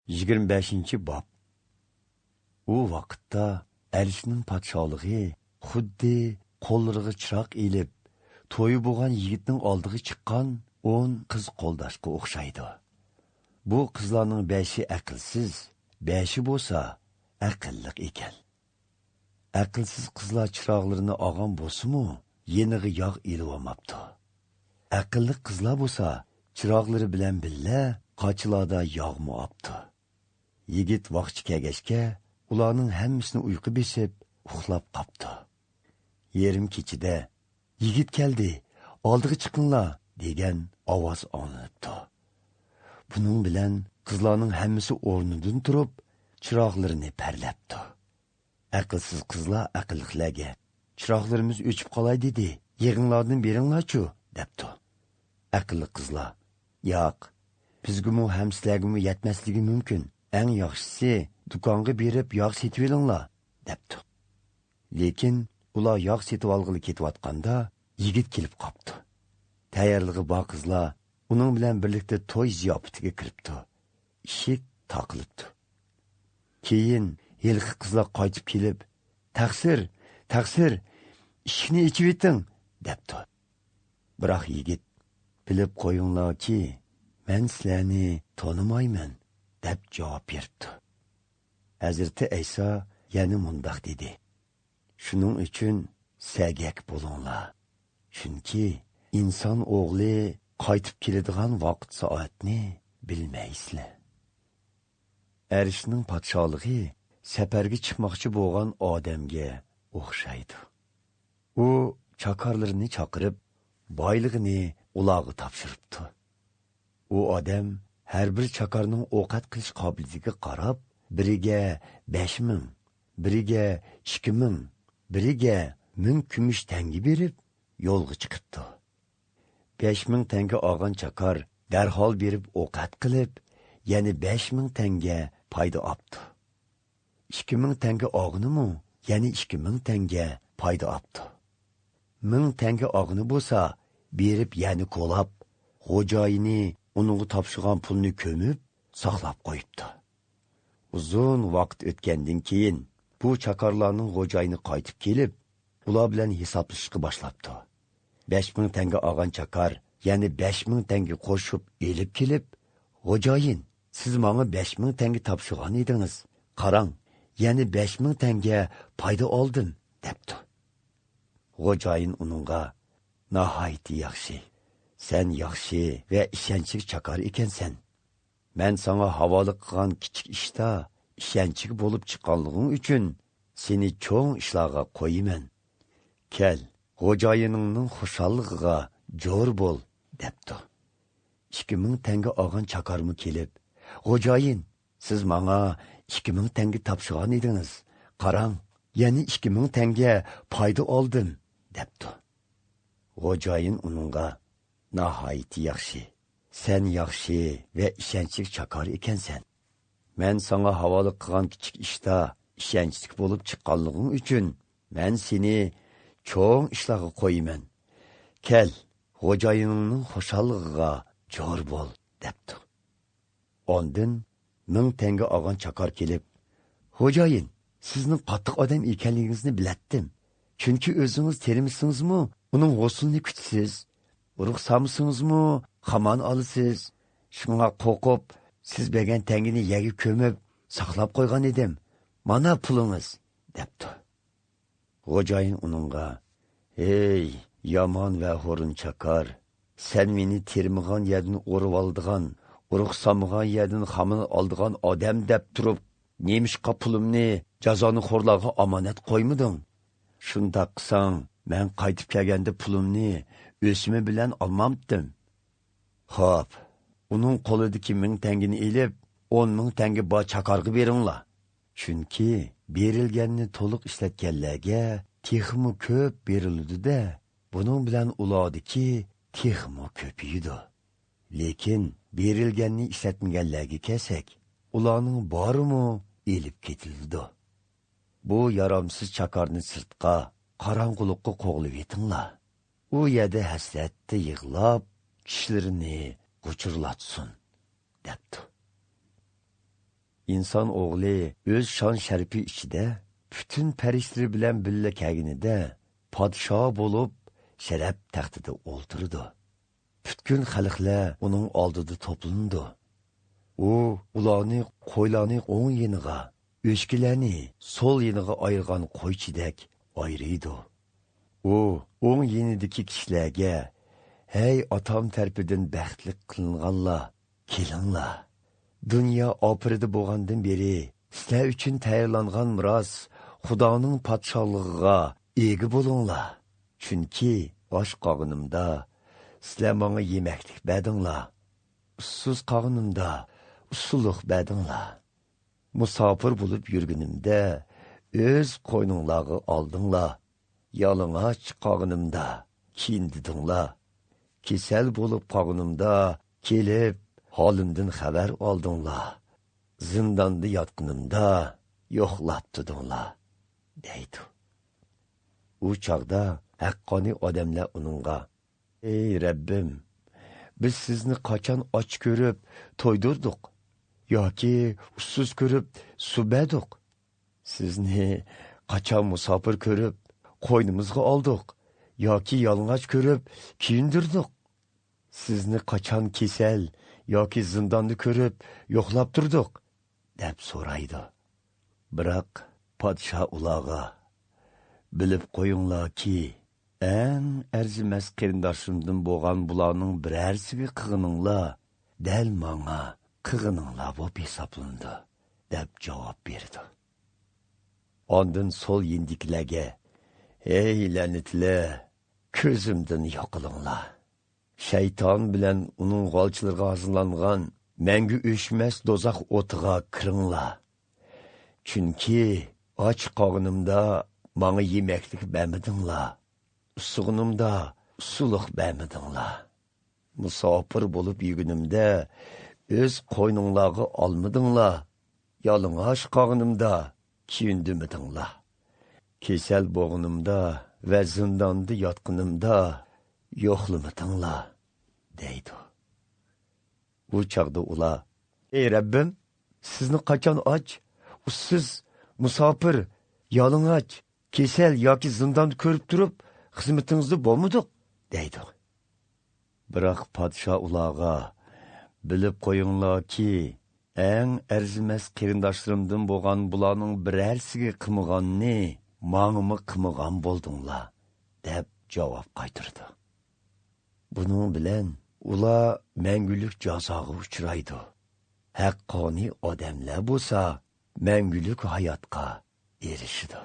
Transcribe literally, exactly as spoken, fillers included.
يىگىرمە بەشىنچى باب. ئۇ ۋاقىتتا ئەرشنىڭ پادىشاھلىقى خۇددى قوللىرىغا چىراغ ئېلىپ، تويى بولغان يىگىتنىڭ ئالدىغا چىققان ئون قىز قولداشقا ئوخشايدۇ. بۇ قىزلارنىڭ بەشى ئەقىلسىز، بەشى بولسا ئەقىللىق ئىكەن. ئەقىلسىز قىزلار چىراغلىرىنى ئالغان بولسىمۇ، يېنىغا ياغ ئېلىۋالماپتۇ. ئەقىللىق قىزلار بولسا، چىراغلىرى بىلەن بىللە قاچىلاردا ياغمۇ ئاپتۇ. يىگىت ۋاقچى كەلگەچكە، ئۇلارنىڭ ھەممىسىنى ئۇيقۇ بېسىپ، ئۇخلاپ قاپتۇ. يېرىم كېچىدە، «يىگىت كەلدى، ئالدىغا چىقىڭلار!» دېگەن ئاۋاز ئاڭلىنىپتۇ. بۇنىڭ بىلەن قىزلارنىڭ ھەممىسى ئورنىدىن تۇرۇپ، چىراغلىرىنى پەرلەپتۇ. ئەقىلسىز قىزلار ئەقىللىقلەرگە، «چىراغلىرىمىز ئۆچۈپ قالاي دېدى، يېغىڭلاردىن بېرىڭلارچۇ!» دەپتۇ. ئەقىللىق قىزلار، «ياق، بىزگىمۇ ھەم سىلەرگىمۇ يەتمەسلىكى مۇمكىن. ئەڭ ياخشىسى، دۇكانغا بېرىپ ياغ سېتىۋېلىڭلار» دەپتۇ. لېكىن ئۇلار ياغ سېتىۋالغىلى كېتىۋاتقاندا، يىگىت كېلىپ قاپتۇ. تەييارلىقى بار قىزلار ئۇنىڭ بىلەن بىرلىكتە توي زىياپىتىگە كىرىپتۇ. ئىشىك تاقىلىپتۇ. كېيىن ھېلىقى قىزلار قايتىپ كېلىپ، «تەقسىر، تەقسىر، ئىشىكنى ئېچىۋېتىڭ» دەپتۇ. بىراق يىگىت، «بىلىپ قويۇڭلاركى، مەن سىلەرنى تونۇمايمەن» دەپ جاۋاب بېرىپتۇ. ھەزرىتى ئەيسا يەنە مۇنداق دېدى: «شۇنىڭ ئۈچۈن سەگەك بولۇڭلار، چۈنكى ئىنسان ئوغلى قايتىپ كېلىدىغان ۋاقىت سائەتنى بىلمەيسىلەر.» ئەرشنىڭ پادىشاھلىقى سەپەرگە چىقماقچى بولغان ئادەمگە ئوخشايدۇ. ئۇ چاكارلىرىنى چاقىرىپ، بايلىقىنى ئۇلارغا تاپشۇرۇپتۇ. ئۇ ئادەم ھەر بىر چاكارنىڭ ئوقەت قىلىش قابىلىيىتىگە قاراپ، بىرىگە بەش مىڭ، بىرىگە ئىككى مىڭ، بىرىگە مىڭ كۈمۈش تەڭگە بېرىپ، يولغا چىقىپتۇ. بەش مىڭ تەڭگە ئالغان چاكار دەرھال بېرىپ ئوقەت قىلىپ، يەنە بەش مىڭ تەڭگە پايدا ئاپتۇ. ئىككى مىڭ تەڭگە ئالغىنىمۇ يەنە ئىككى مىڭ تەڭگە پايدا ئاپتۇ. مىڭ تەڭگە ئالغىنى بولسا، بېرىپ يەنە كولاپ، خوجايىنى ئۇنىڭغا تاپشۇرغان پۇلنى كۆمۈپ، ساقلاپ قويۇپتۇ. ئۇزۇن ۋاقىت ئۆتكەندىن كېيىن، بۇ چاكارلارنىڭ خوجايىنى قايتىپ كېلىپ، ئۇلار بىلەن ھېسابلىشىشقا باشلاپتۇ. بەش مىڭ تەڭگە ئالغان چاكار يەنە بەش مىڭ تەڭگە قوشۇپ ئېلىپ كېلىپ، «خوجايىن، سىز ماڭا بەش مىڭ تەڭگە تاپشۇرغان ئىدىڭىز. قاراڭ، يەنە بەش مىڭ تەڭگە پايدا ئالدىم» دەپتۇ. خوجايىن ئۇنىڭغا، «ناھايىتى ياخشى. سەن ياخشى ۋە ئىشەنچلىك چاكار ئىكەنسەن. مەن ساڭا ھاۋالە قىلغان كىچىك ئىشتا ئىشەنچلىك بولۇپ چىققانلىقىڭ ئۈچۈن سېنى چوڭ ئىشلارغا قويىمەن. كەل، خوجايىنىڭنىڭ خۇشاللىقىغا جور بول» دەپتۇ. ئىككى مىڭ تەڭگە ئالغان چاكارمۇ كېلىپ، «خوجايىن، سىز ماڭا ئىككى مىڭ تەڭگە تاپشۇرغان ئىدىڭىز. قاراڭ، يەنە ئىككى مىڭ تەڭگە پايدا ئالدىم» دەپتۇ. خوجايىن ئۇنىڭغا، «ناھايىتى ياخشى. سەن ياخشى ۋە ئىشەنچلىك چاكار ئىكەنسەن. مەن ساڭا ھاۋالە قىلغان كىچىك ئىشتا ئىشەنچلىك بولۇپ چىققانلىقىڭ ئۈچۈن، مەن سېنى چوڭ ئىشلارغا قويىمەن. كەل، خوجايىنىڭنىڭ خۇشاللىقىغا جور بول» دەپتۇ. ئاندىن مىڭ تەڭگە ئالغان چاكار كېلىپ، «خوجايىن، سىزنىڭ قاتتىق ئادەم ئىكەنلىكىڭىزنى بىلەتتىم. چۈنكى ئۆزىڭىز تېرىمىسىڭىزمۇ، ئۇنىڭ ھوسۇلىنى كۈتىسىز. ئۇرۇق سالمىسىڭىزمۇ، خامان ئالىسىز. شۇڭا قورقۇپ، سىز بەرگەن تەڭگىنى يەرگە كۆمۈپ، ساقلاپ قويغان ئىدىم. مانا پۇلىڭىز» دەپتۇ. خوجايىن ئۇنىڭغا، «ھەي، يامان ۋە ھۇرۇن چاكار! سەن مېنى تېرىمىغان يەردىن ئورۇۋالىدىغان، ئۇرۇق سالمىغان يەردىن خامان ئالىدىغان ئادەم دەپ تۇرۇپ، نېمىشقا پۇلۇمنى جازانىخورلارغا ئامانەت قويمىدىڭ؟ شۇنداق قىلساڭ، مەن قايتىپ كەلگەندە پۇلۇمنى ئۆسۈمى بىلەن ئالمامتىم؟ خوپ، ئۇنىڭ قولىدىكى مىڭ تەڭگىنى ئېلىپ، ئون مىڭ تەڭگە بار چاكارغا بېرىڭلار. چۈنكى بېرىلگەننى تولۇق ئىشلەتكەنلەرگە تېخىمۇ كۆپ بېرىلىدۇ-دە، بۇنىڭ بىلەن ئۇلاردىكى تېخىمۇ كۆپىيىدۇ. لېكىن بېرىلگەننى ئىشلەتمىگەنلەرگە كەلسەك، ئۇلارنىڭ بارىمۇ ئېلىپ كېتىلىدۇ. بۇ يارامسىز چاكارنى سىرتقا، قاراڭغۇلۇققا قوغلىۋېتىڭلار. ئۇ يەردە ھەسرەتتە يىغلاپ، چىشلىرىنى غۇچۇرلاتسۇن» دەپتۇ. ئىنسان ئوغلى ئۆز شان-شەرىپى ئىچىدە پۈتۈن پەرىشتىلەر بىلەن بىللە كەلگىنىدە، پادىشاھ بولۇپ شەرەپ تەختىدە ئولتۇرىدۇ. پۈتكۈل خەلقلەر ئۇنىڭ ئالدىدا توپلىنىدۇ. ئۇ ئۇلارنى قويلارنى ئوڭ يېنىغا، ئۆچكىلەرنى سول يېنىغا ئايرىغان قويچىدەك ئايرىيدۇ. ئۇ ئوڭ يېنىدىكى كىشىلەرگە، «ھەي، ئاتام تەرىپىدىن بەختلىك قىلىنغانلار، كېلىڭلار! دۇنيا ئاپىرىدە بولغاندىن بېرى سىلەر ئۈچۈن تەييارلانغان مىراس، خۇدانىڭ پادىشاھلىقىغا ئىگە بولۇڭلار. چۈنكى ئاچ قالغىنىمدا سىلەر ماڭا يېمەكلىك بەردىڭلار، ئۇسسۇز قالغىنىمدا ئۇسسۇلۇق بەردىڭلار. مۇساپىر بولۇپ يۈرگىنىمدە ئۆز قوينۇڭلارغا ئالدىڭلار. يالىڭاچ قالغىنىمدا كىيىندۈردۈڭلار. كېسەل بولۇپ قالغىنىمدا كېلىپ ھالىمدىن خەۋەر ئالدىڭلار. زىنداندا ياتقىنىمدا يوقلاپ تۇردۇڭلار» دەيدۇ. ئۇ چاغدا ھەققانىي ئادەملەر ئۇنىڭغا، «ئەي رەببىم، بىز سىزنى قاچان ئاچ كۆرۈپ تويدۇردۇق ياكى ئۇسسۇز كۆرۈپ سۇ بەردۇق؟ سىزنى قاچان مۇساپىر كۆرۈپ قوينىمىزغا ئالدۇق ياكى يالىڭاچ كۆرۈپ كىيىندۈردۇق؟ سىزنى قاچان كېسەل ياكى زىنداندا كۆرۈپ يوقلاپ تۇردۇق؟» دەپ سورايدۇ. بىراق پادىشاھ ئۇلارغا، «بىلىپ قويۇڭلاركى، ئەڭ ئەرزىمەس قېرىنداشلىرىمدىن بولغان بۇلارنىڭ بىرەرسىگە قىلغىنىڭلار دەل ماڭا قىلغىنىڭلار بولۇپ ھېسابلىنىدۇ» دەپ جاۋاب بېرىدۇ. ئاندىن سول يېنىدىكىلەرگە، «ھەي لەنىتلەر، كۆزۈمدىن يوقىلىڭلار! شەيتان بىلەن ئۇنىڭ غالچىلىرىغا ھازىرلانغان مەڭگۈ ئۆچمەس دوزاخ ئوتىغا كىرىڭلار. چۈنكى ئاچ قالغىنىمدا ماڭا يېمەكلىك بەرمىدىڭلار، ئۇسسىغىنىمدا ئۇسسۇلۇق بەرمىدىڭلار، مۇساپىر بولۇپ يۈرگىنىمدە ئۆز قوينۇڭلارغا ئالمىدىڭلار، يالىڭاچ قالغىنىمدا كىيىندۈرمىدىڭلار، كېسەل بولغىنىمدا ۋە زىنداندا ياتقىنىمدا يوقلىمىدىڭلار» دەيدۇ. ئۇ چاغدا ئۇلار، «ئەي رەببىم، سىزنى قاچان ئاچ، ئۇسسىز، مۇساپىر، يالىڭاچ، كېسەل ياكى زىنداندا كۆرۈپ تۇرۇپ خىزمىتىڭىزدە بولمىدۇق؟» دەيدۇ. بىراق پادىشاھ ئۇلارغا، «بىلىپ قويۇڭلاركى، ئەڭ ئەرزىمەس قېرىنداشلىرىمدىن بولغان بۇلارنىڭ بىرەرسىگە قىلمىغاننى ماڭىمۇ قىلمىغان بولدۇڭلار» دەپ جاۋاب قايتۇرىدۇ. بۇنىڭ بىلەن ئۇلار مەڭگۈلۈك جازاغا ئۇچرايدۇ. ھەققانىي ئادەملەر بولسا مەڭگۈلۈك ھاياتقا ئېرىشىدۇ.